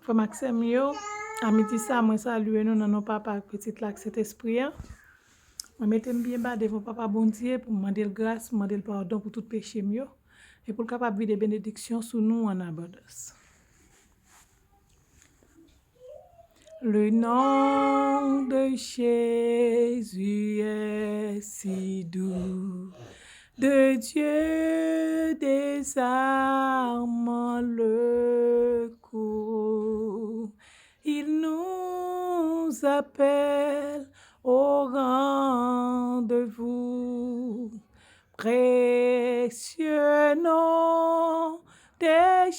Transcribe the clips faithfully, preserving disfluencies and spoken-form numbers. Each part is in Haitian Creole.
Frè m ak sè m yo, a midi sa, mwen salye nou nan non Papa ak Pitit la ak Sentespri a. Mwen mete m byen ba devan Papa Bondye pou m mande l gras, mande l padon pou tout peche m yo, e pou l kapab vide benediksyon sou nou an abondans. Le nom de Jésus est si doux. De Dieu désarmant le courroux, il nous appelle au rendez-vous. Précieux nom de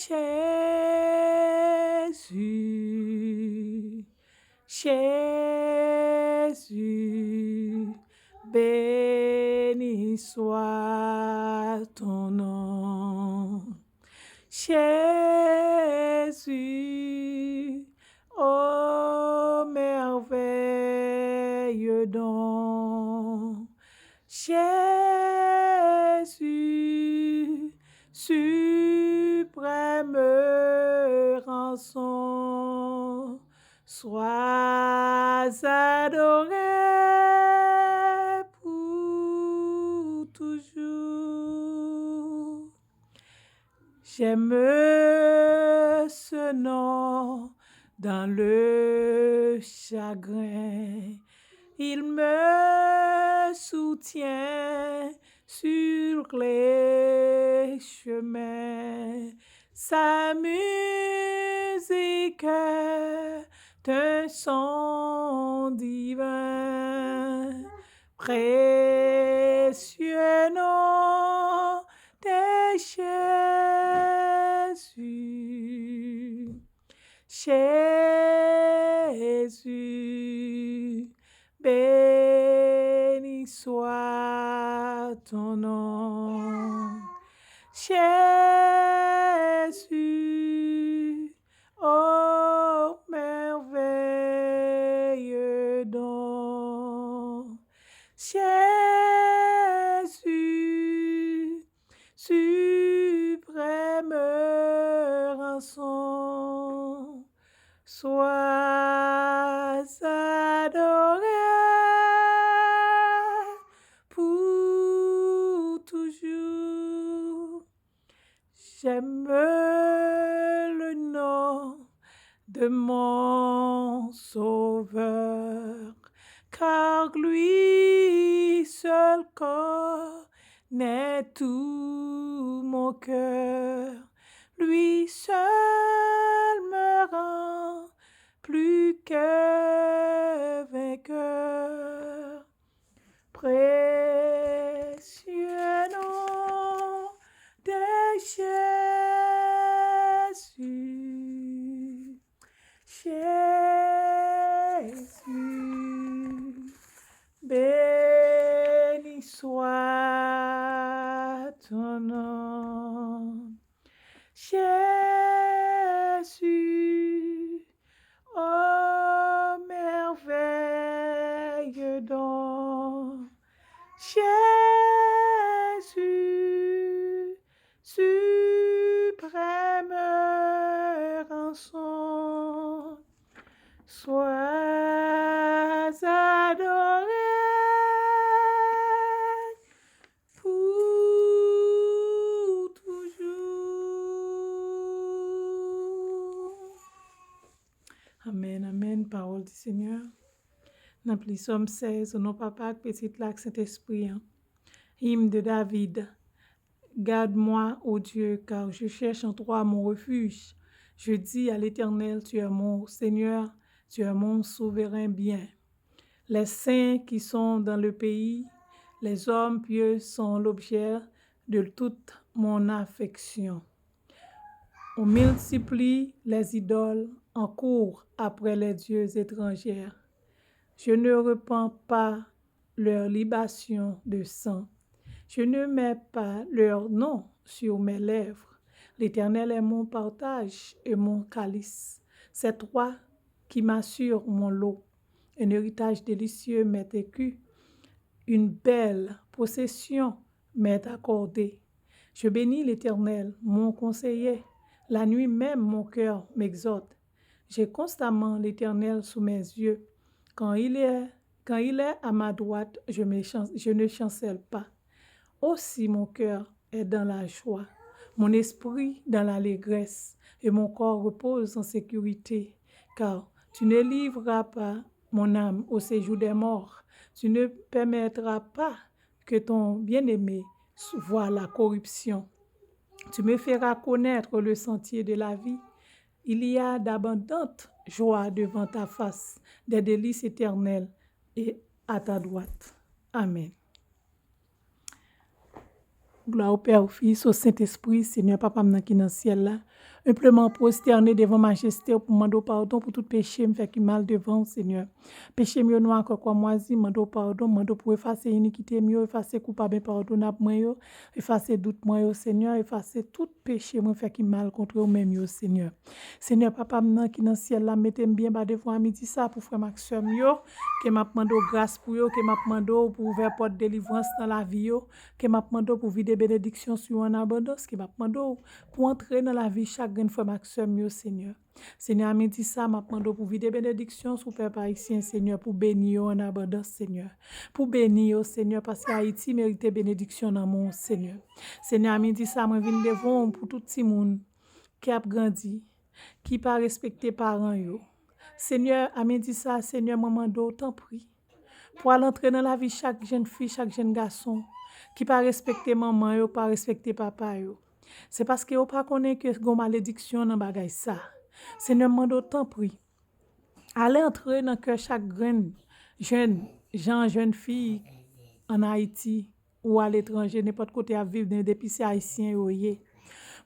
Jésus. Jésus, béni soit ton nom. Jésus, ô merveilleux don. Jésus, suprême rançon. Sois adoré pour toujours. J'aime ce nom dans le chagrin. Il me soutient sur les chemins. Sa musique est un son divin, précieux nom de Jésus. Jésus, béni soit ton nom. Jésus, ô merveilleux don. Jésus, suprême rançon. Sois adoré pour toujours. J'aime le nom de mon Sauveur, car lui seul connaît tout mon cœur. Lui seul me rend plus que vainqueur. Précieux nom de Jésus. Jésus, béni soit ton nom. Jésus, ô merveilleux don. Jésus, suprême rançon. Sois adoré pour toujours. Amèn, amèn, pawòl di Senyè. N ap li Sòm sèz, o non Papa ak Pitit la ak Sentespri an. Hymne de David. Garde-moi, ô Dieu, car je cherche en toi mon refuge. Je dis à l'Éternel, tu es mon Seigneur, tu es mon souverain bien. Les saints qui sont dans le pays, les hommes pieux sont l'objet de toute mon affection. On multiplie les idoles, on court après les dieux étrangers. Je ne répands pas leurs libations de sang. Je ne mets pas leur nom sur mes lèvres. L'Éternel est mon partage et mon calice. C'est toi qui m'assures mon lot. Un héritage délicieux m'est écu, une belle possession m'est accordée. Je bénis l'Éternel, mon conseiller. La nuit même, mon cœur m'exhorte. J'ai constamment l'Éternel sous mes yeux. Quand il est, quand il est à ma droite, je me chan- je ne chancelle pas. Aussi mon cœur est dans la joie, mon esprit dans l'allégresse, et mon corps repose en sécurité, car tu ne livreras pas mon âme au séjour des morts, tu ne permettras pas que ton bien-aimé voie la corruption. Tu me feras connaître le sentier de la vie. Il y a d'abondantes joies devant ta face, des délices éternelles et à ta droite. Amen. Glwa o Pè, o Fis, o Sentespri, Senyè Papa m nan ki nan syèl la. Enpleman pwostène devan majeste w pou mande w padon pou tout peche m fè ki mal devan w, Senyè. Peche m yo nwa kòkòmwazi, mande w padon, mande w pou efase inikite m yo, efase koupab enpadonab mwen yo, efase dout mwen yo, Senyè, efase tout peche mwen fè ki mal kontre w menm yo, Senyè. Senyè, Papa m nan ki nan syèl la, mete m byen ba devan a midi sa pou frè m ak sè m yo, ke m ap mande w gras pou yo, ke m ap mande w pou ouvè pòt delivrans nan lavi yo, ke m ap mande w pou vide benediksyon sou yo an abondans, ke m ap mande w pou antre nan lavi chak grenn frè m ak sè m yo, Senyè. Senyè, a midi sa, m ap mande w pou vide benediksyon sou pèp ayisyen, Senyè, pou beni yo an abondans, Senyè. Pou beni yo, Senyè, paske Ayiti merite benediksyon nan men w, Senyè. Senyè, a midi sa, mwen vin devan w pou tout timoun ki ap grandi, ki pa respekte paran yo. Senyè, a midi sa, Senyè, mwen mande w, tanpri, pou al antre nan lavi chak jèn fi, chak jèn gason ki pa respekte manman yo, pa respekte papa yo. Se paske yo pa konnen ke gon malediksyon nan bagay sa. Senyè, m mande w, tanpri, ale antre nan kè chak grenn jèn jan, jèn fi ann Ayiti ou aletranje, nenpòt kote y ap viv, depi se ayisyen yo ye,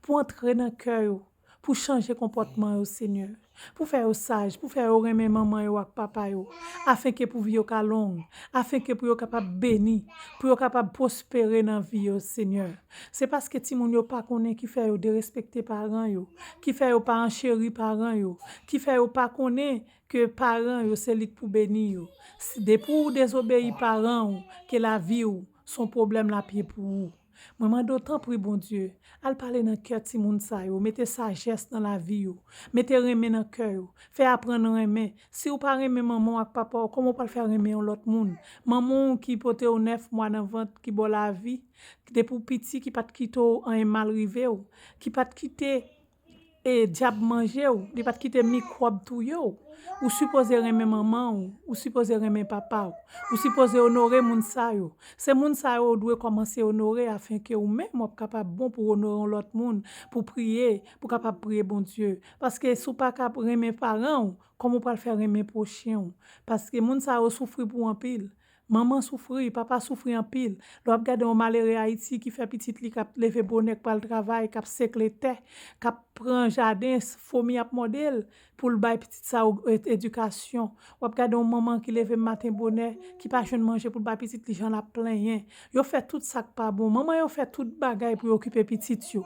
pou antre nan kè yo, pou chanje konpòtman yo, Senyè, pou fè yo saj, pou fè yo renmen manman yo ak papa yo, afenke pou vi yo ka long, afenke pou yo kapab beni, pou yo kapab pwospere nan vi yo, Senyè. Se paske timoun yo pa konnen ki fè yo derespekte paran yo, ki fè yo pa ancheri paran yo, ki fè yo pa konnen ke paran yo se li k pou beni yo. Si, depi w dezobeyi paran w, ke lavi w se yon pwoblèm l ap ye pou ou. Mwen mande w, tanpri, Bondye, al pale nan kè timoun sa yo, mete sajès nan lavi yo, mete renmen nan kè yo, fè aprann renmen. Si w pa renmen manman w ak papa w, kòman w pral fè renmen yon lòt moun? Manman w ki pote w nèf mwa nan vant, ki ba w lavi, depi w piti, ki pa t kite w anyen mal rive w, ki pa t kite e dyab manje w, li pa t kite mikwòb touye w. Ou sipoze renmen manman w, ou sipoze renmen papa w, ou sipoze onore moun sa yo. Se moun sa yo ou dwe kòmanse onore afenke ou menm w ap kapab bon pou w onore yon lòt moun, pou w priye, pou w kapab priye Bondye. Paske si w pa ka renmen paran w, kòman w pral fè renmen pwochen w? Paske moun sa yo soufri pou w anpil. Manman soufri, papa soufri anpil. Lè w ap gade yon malere Ayiti ki fè pitit li k ap leve bonè, k pral travay, k ap sekle tè, k ap pran jaden, fomi ap mòde l pou l bay pitit sa yo e-, edikasyon. W ap gade yon manman ki leve maten bonè, ki pa jwenn manje pou l bay pitit li, jan l ap plenyen. Yo fè tout sa k pa bon. Manman yo fè tout bagay pou yo okipe pitit yo.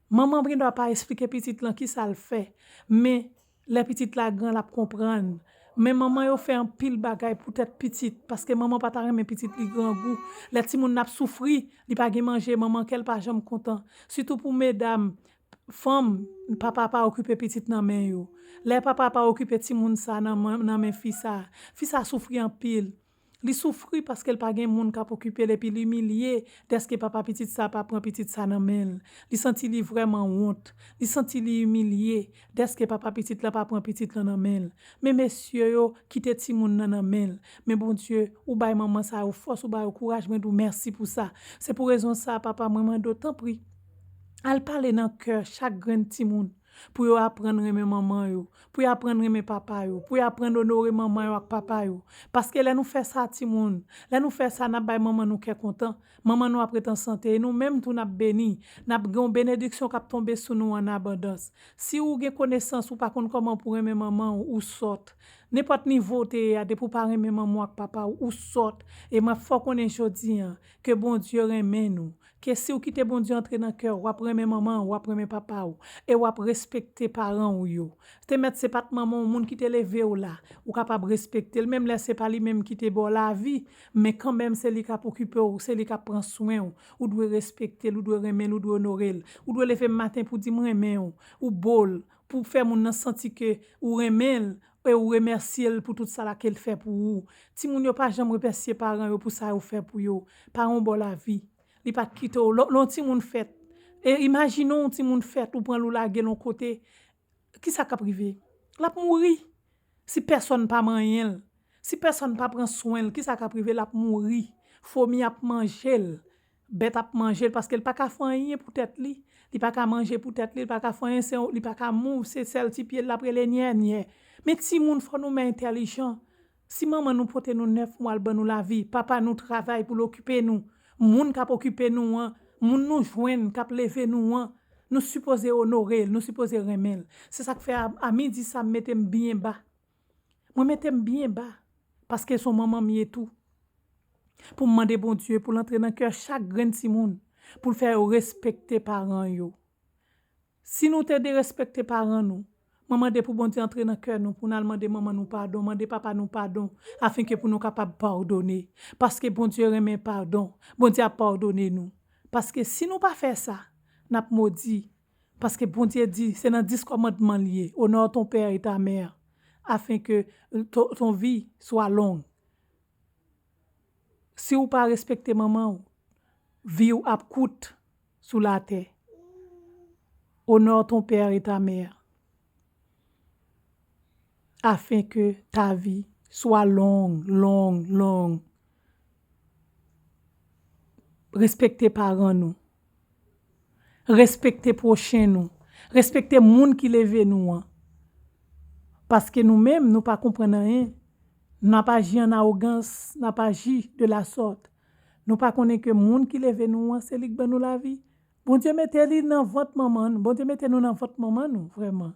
Manman gendwa pa esplike pitit lan kisa l fè, men lè pitit la gran, l ap konprann. Men manman yo fè anpil bagay poutèt pitit, paske manman pa ta renmen pitit li grangou. Lè timoun nan ap soufri, li pa gen manje, manman kè l pa janm kontan. Sitou pou medam, fanm, papa pa okipe pitit nan men yo. Lè papa pa okipe timoun sa nan men, nan men fi sa, fi sa soufri anpil. Li soufri paske l pa gen moun k ap okipe l epi l imilye dèske papa pitit sa pa pran pitit sa nan men l. Li santi li vrèman wont. Li santi li imilye dèske papa pitit la pa pran pitit lan nan men l. Men mesye yo kite timoun nan nan men l. Men Bondye, ou bay manman sa yo fòs, ou ba yo kouraj, mwen di w mèsi pou sa. Se pou rezon sa, papa, mwen mande w, tanpri, al pale nan kè chak grenn timoun. Pou yo aprann renmen manman yo, pou yo aprann renmen papa yo, pou yo aprann onore manman yo ak papa yo. Paske lè nou fè sa, timoun, lè nou fè sa, n ap bay manman nou kè kontan. Manman nou ap ret an sante, e nou menm tou n ap beni. N ap gen yon benediksyon k ap tonbe sou nou an abondans. Si ou gen konesans, ou pa konn kòman pou renmen manman w, ou sòt. Nenpòt nivo w te ye a, depi w pa renmen manman w ak papa w, ou sòt. E m ap fè w konnen jodi an ke Bondye renmen nou, ke si w kite Bondye antre nan kè w, w ap renmen manman w, w ap renmen papa w, e w ap respekte paran w yo. Te mèt se pa t manman w, moun ki te leve w la, ou kapab respekte l, menm lè se pa li menm ki te ba w lavi, men kanmenm se li k ap okipe w, se li k ap pran swen w. Ou dwe respekte l, ou dwe renmen l, ou dwe onore l. Ou dwe leve maten pou di m renmen w, ou bo l, pou fè moun nan santi ke ou renmen l, e ou remèsye l pou tout sa la ke l fè pou ou. Timoun yo pa janm remèsye paran yo pou sa yo fè pou yo. Paran w ba w lavi. Li pa t kite w. Lè, lè yon timoun fèt, e imajine w yon timoun fèt, ou pran l ou lage l yon kote, kisa k ap rive? L ap mouri. Si pèsòn pa manyen l, si pèsòn pa pran swen l, kisa k ap rive? L ap mouri. Fomi ap manje l. Bèt ap manje l paske l pa ka fè anyen pou tèt li. Li pa ka manje pou tèt li, li pa ka fè anyen, se yon, li pa ka mouv, se sèl ti pye l l ap rele nyè, nyè. Men timoun, fò nou men entèlijan. Si manman nou pote nou nèf mwa, l ban nou lavi, papa nou travay pou l okipe nou, moun k ap okipe nou an, moun nou jwenn k ap leve nou an, nou sipoze onore l, nou sipoze renmen l. Se sa k fè a, a midi sa, m mete m byen ba. Mwen mete m byen ba, paske se yon manman m ye tou. Pou m mande Bondye pou l antre nan kè chak grenn timoun, pou l fè yo respekte paran yo. Si nou te derespekte paran nou, mwen mande pou Bondye antre nan kè nou, pou n al mande manman nou padon, mande papa nou padon, afenke pou nou kapab padone. Paske Bondye renmen padon, Bondye ap padone nou. Paske si nou pa fè sa, n ap modi. Paske Bondye di, se nan dis kòmandman l ye, honore ton père et ta mère, afin que ton, ton vie soit longue. Si w pa respekte manman w, vi w ap kout sou latè. Honore ton père et ta mère, afin que ta vie soit longue, longue, longue. Respekte paran nou. Respekte pwochen nou. Respekte moun ki leve nou an. Paske nou menm, nou pa konprann anyen. N ap aji an awogans, n ap aji de la sorte. Nou pa konnen ke moun ki leve nou an, se li k ban nou lavi. Bondye mete li nan vant manman nou. Bondye mete nou nan vant manman nou, vrèman.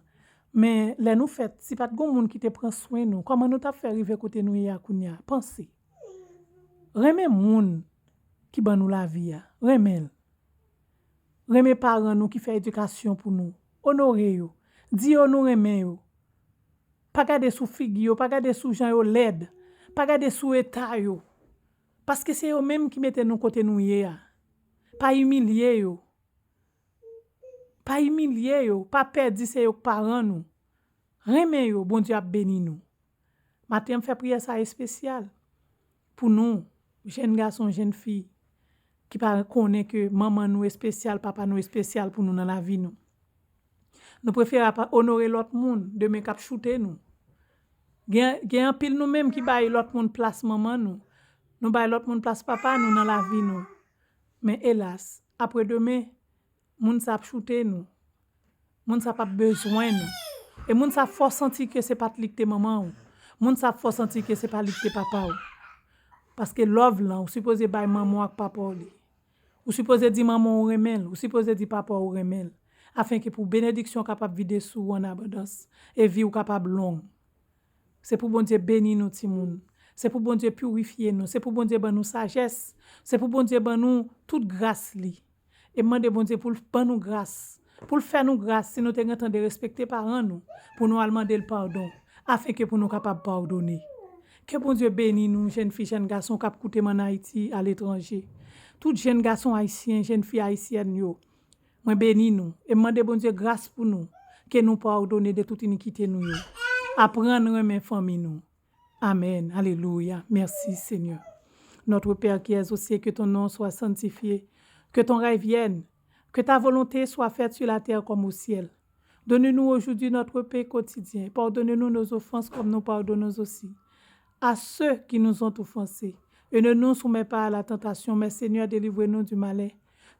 Men, lè nou fèt, si pa t gon moun ki te pran swen nou, kòman nou t ap fè rive kote nou ye a kounye a? Panse. Renmen moun ki ban nou lavi a. Renmen l. Renmen paran nou ki fè edikasyon pou nou. Onore yo. Di yo nou renmen yo. Pa gade sou figi yo, pa gade sou jan yo lèd. Pa gade sou eta yo. Paske se yo menm ki mete nou kote nou ye a. Pa imilye yo. Pa imilye yo. Pa pè di se yo k paran nou. Renmen yo, Bondye ap beni nou. Maten an, m fè priyè sa espesyal pou nou, jèn gason, jèn fi, ki pa konnen ke manman nou espesyal, papa nou espesyal pou nou nan lavi nou. Nou prefere ap onore lòt moun, demen k ap choute nou. Gen, gen anpil nou menm ki bay lòt moun plas manman nou. Nou bay lòt moun plas papa nou nan lavi nou. Men elas, apre demen, moun sa ap choute nou. Moun sa p ap bezwen nou. E moun sa ap fè w santi ke se pa t li k te manman w. Moun sa ap fè w santi ke se pa li k te papa w. Paske love lan, ou sipoze bay manman w ak papa w li. Ou sipoze di manman w ou renmen l, ou sipoze di papa w ou renmen l. Afenke pou benediksyon kapab vide sou ou an abondans, e vi w kapab long. Se pou Bondye beni nou, timoun. Se pou Bondye pirifye nou. Se pou Bondye ban nou sajès. Se pou Bondye ban nou tout gras li. E m mande Bondye pou l ban nou gras. Pou l fè nou gras si nou te gentan derespekte paran nou, pou nou al mande l padon, afenke pou nou kapab padone. Ke Bondye beni nou, jèn fi, jèn gason k ap koute m ann Ayiti, aletranje. Tout jèn gason ayisyen, jèn fi ayisyèn yo. Mwen beni nou e m mande Bondye gras pou nou, ke nou padone de tout inikite nou yo. Aprann renmen fanmi nou. Amen. Alléluia. Merci, Seigneur. Notre Père qui es aux cieux, que ton nom soit sanctifié. Que ton règne vienne. Que ta volonté soit faite sur la terre comme au ciel. Donne-nous aujourd'hui notre pain quotidien. Pardonne-nous nos offenses comme nous pardonnons aussi à ceux qui nous ont offensés. Et ne nous soumets pas à la tentation, mais Seigneur, délivre-nous du malin.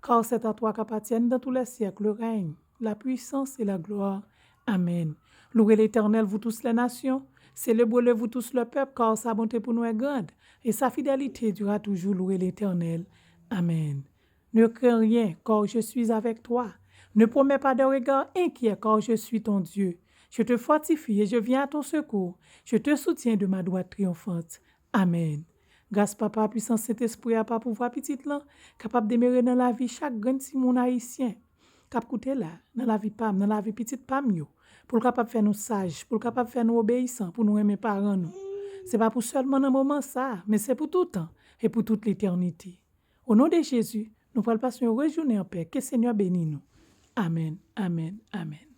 Car c'est à toi qu'appartiennent dans tous les siècles le règne, la puissance et la gloire. Amen. Louez l'Éternel, vous tous les nations. Célébrez-le, vous tous le peuple, car sa bonté pour nous est grande, et sa fidélité durera toujours. Louez l'Éternel. Amen. Ne crains rien, car je suis avec toi. Ne promets pas de regard inquiet, car je suis ton Dieu. Je te fortifie et je viens à ton secours. Je te soutiens de ma droite triomphante. Amen. Gras Papa, pwisans Sentespri a, pa pouvwa Pitit lan, kapab demere nan lavi chak grenn timoun ayisyen k ap koute la, nan lavi pa m, nan lavi pitit pa m yo, pou l kapab fè nou saj, pou l kapab fè nou obeyisan, pou nou renmen paran nou. Se pa pou sèlman nan moman sa a, men se pou toutan e pou tout letènite. O non de Jezi, nou pral pase yon rejounen anpè. Ke Senyè beni nou. Amèn, amèn, amèn.